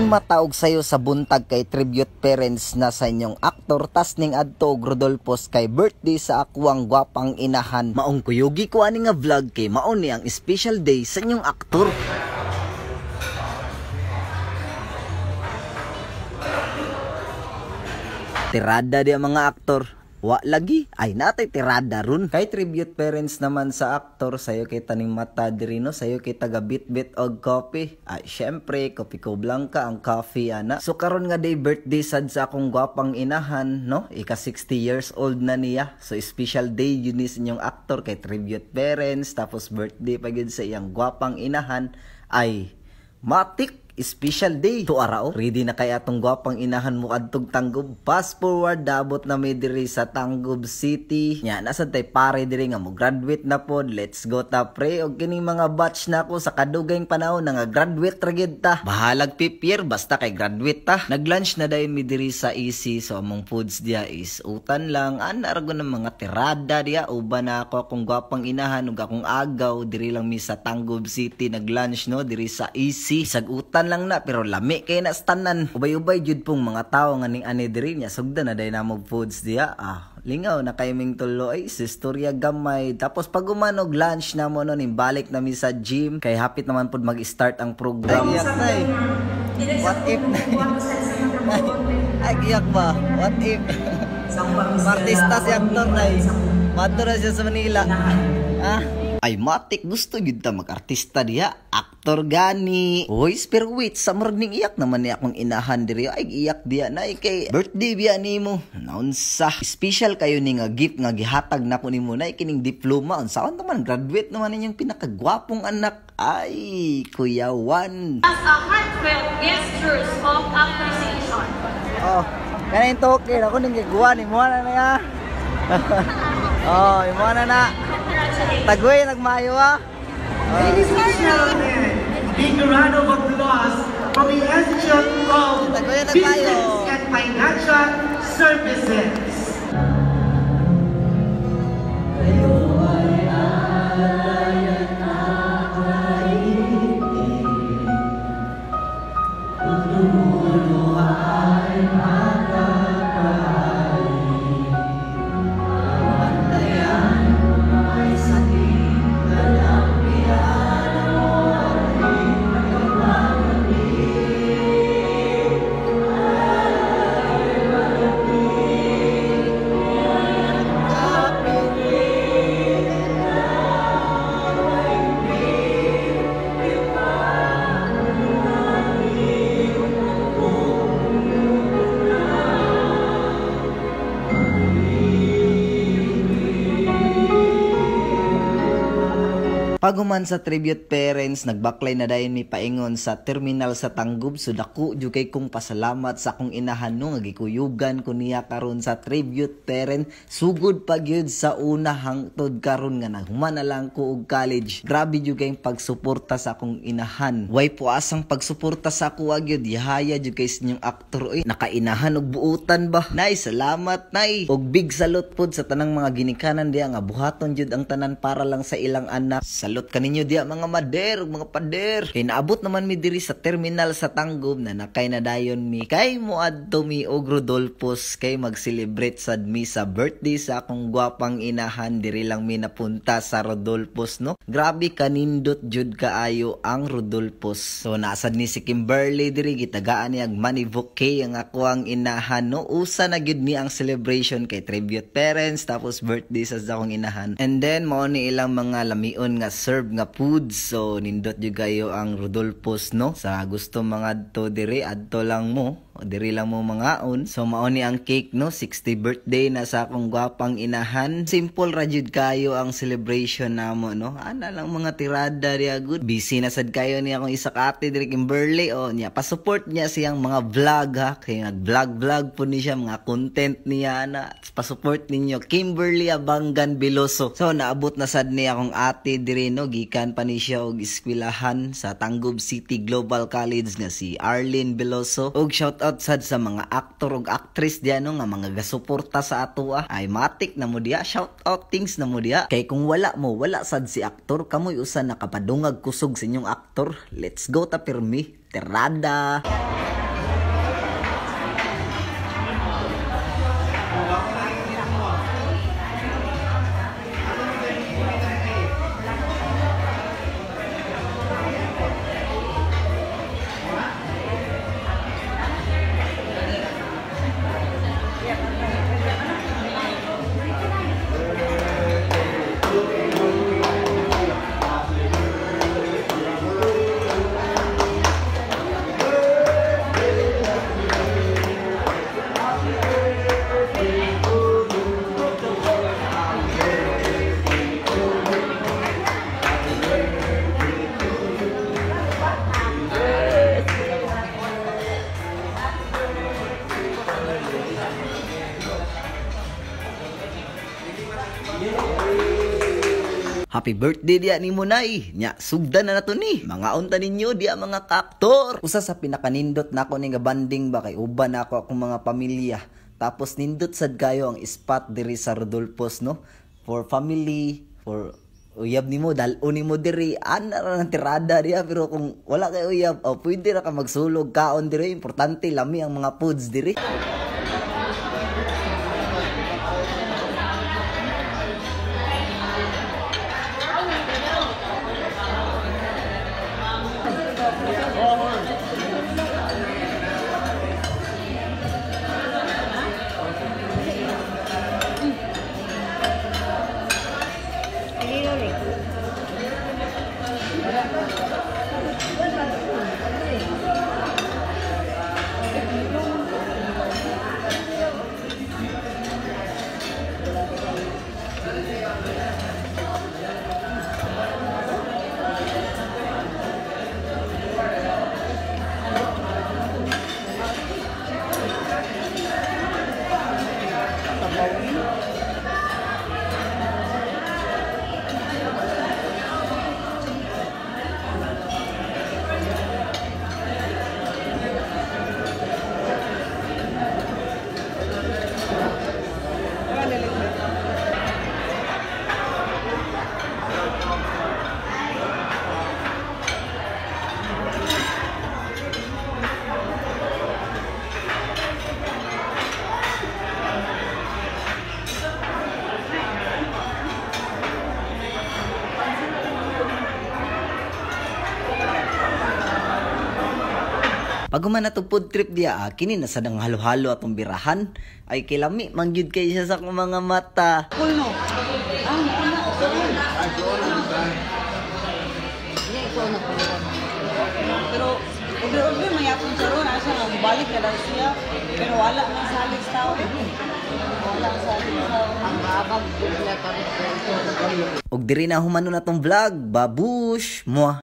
Ning mata og sayo sa buntag kay tribute parents na sa inyong aktor, tas ning adto og Rodolfos kay birthday sa akuang gwapang inahan. Maong kuyugi ko ani nga vlog kay mao ni ang special day sa inyong aktor. Tirada di ang mga aktor. Wa lagi ay natay tirada ron. Kay tribute parents naman sa aktor, sayo kay taning mata diri no, sayo kay taga bitbit og coffee. Ay syempre, kopi ko blanca ang coffee ana. So karon nga day birthday sad sa akong gwapang inahan no, ika 60 years old na niya. So special day yun ni sa inyong aktor kay tribute parents tapos birthday pa gyud sa iyang gwapang inahan ay matik special day. To arao, ready na kay atong gwapang inahan mo adtog Tangub. Fast forward, dabot na mi diri sa Tangub City. Nya nasa tay pare diri nga mo graduate na pod. Let's go ta pre. Og kining mga batch na ako sa kadugayng panahon nga graduate ra gyud ta. Bahalag pipier basta kay graduate ta. Nag-lunch na dayon mi diri sa EC. So among foods diya is utan lang. Ana ra ng mga tirada diya. Uban na ako akong gwapang inahan ug akong agaw diri lang mi sa Tangub City nag-lunch no diri sa EC. Sag utan lang na pero lami kay na sa tanan. Ubay-ubay jud pong mga tao nga ning ani diri nya sugdan na day namog foods diya. Ah, lingaw na kay ming tulo ay sa istorya gamay. Tapos pag umanog lunch na mo no ning balik na mi sa gym kay hapit naman pud mag-start ang program. Ay, iyak na eh. What if na? Ay, iyak ba? What if? Artista si aktor na eh. Madto na siya sa Manila. Ah? Ay matik gusto gyud ta mag-artista diha, aktor gani. Uy, pero wait, sa murag ning iyak naman ni akong inahan diri. Ay iyak diha na kay birthday biya nimo. Naunsa? Special kayo ni nga gift nga gihatag nako nimo na kining diploma. Unsaon naman graduate naman ninyong pinakagwapong anak. Ay, Kuya Juan. As a heartfelt gestures of appreciation. Oh, kaning token ako ning giguan imo na na. Oh, imo na na. Tagoy, nagmayo ah. Ladies and gentlemen, big round of applause from the Institute of Business and Financial Services. Paguman sa tribute parents, nagbaklay na dayon mi paingon sa terminal sa Tangub. So dako jud kay kong pasalamat sa akong inahan no nga gikuyugan ko niya karon sa tribute parent. Sugod pa gyud sa una hangtod karon nga naghuman na lang ko og college. Grabe jud kay pagsuporta sa akong inahan. Way puasang pagsuporta sa ako gyud, yahaya jud kay sa inyong aktor oy. Nakainahan og buutan ba? Nay, salamat nay. Og big salute pod sa tanang mga ginikanan diya nga buhaton jud ang tanan para lang sa ilang anak. Salute kaninyo diya mga mader ug mga pader. Kay naabot naman mi diri sa terminal sa Tangub na nakay na dayon mi kay moadto mi og Rodolfos kay mag-celebrate sad mi sa birthday sa akong gwapang inahan. Diri lang mi napunta sa Rodolfos no. Grabe kanindot jud kaayo ang Rodolfos. So nasad ni si Kimberly diri gitagaan niya og money bouquet ang ako ang inahan no. Usa na gyud ni ang celebration kay tribute parents tapos birthday sa akong inahan. And then mao ni ilang mga lamion nga serve nga food. So nindot jud kayo ang Rodolfos no. Sa gusto mga adto diri, adto lang mo, diri lang mo mangaon. So mao ni ang cake no, 60 birthday na sa akong gwapang inahan. Simple ra jud kayo ang celebration namo no. Ana lang mga tirada diya good. Busy na sad kayo ni akong isa ka ate diri Kimberly o niya pa-support niya siyang mga vlog ha. Kay nag-vlog vlog po ni siya mga content niya na pa-support ninyo Kimberly Abanggan Beloso. So naabot na sad ni akong ate diri no, gikan pa ni siya og eskwelahan sa Tangub City Global College nga si Arlene Beloso. Og shout out sad sa mga aktor ug actress diya no nga mga gasuporta sa ato ah. Ay matik na mo diya, shout out things na mo diya. Kay kung wala mo, wala sad si aktor. Kamoy usa nakapadungag kusog sa inyong aktor. Let's go ta pirmi. Tirada. Happy birthday diya ni Munay. Nya sugdan na nato ni. Mga unta ninyo diya, mga kaktor. Usa sa pinakanindot nako ni nga banding ba kay uban nako akong mga pamilya. Tapos nindot sad kayo ang spot diri sa Rodolfos, no. For family, for uyab nimo, dal-on nimo diri, ana ra nang tirada diya, pero kung wala kay uyab, oh, pwede ra ka magsulog kaon diri. Importante lami ang mga foods diri. Pag human na food trip diya, kini na sa nang halo-halo atong birahan, ay kilami mangyud kay siya sa akong mga mata. Kuno. Ah, kuno. Pero ubi-ubi mayapon sa ron, asa nga balik na daw siya. Pero wala man salig tao. Wala salig tao. Ang abag bigla kami. Og diri na humano na tong vlog, babush, mua.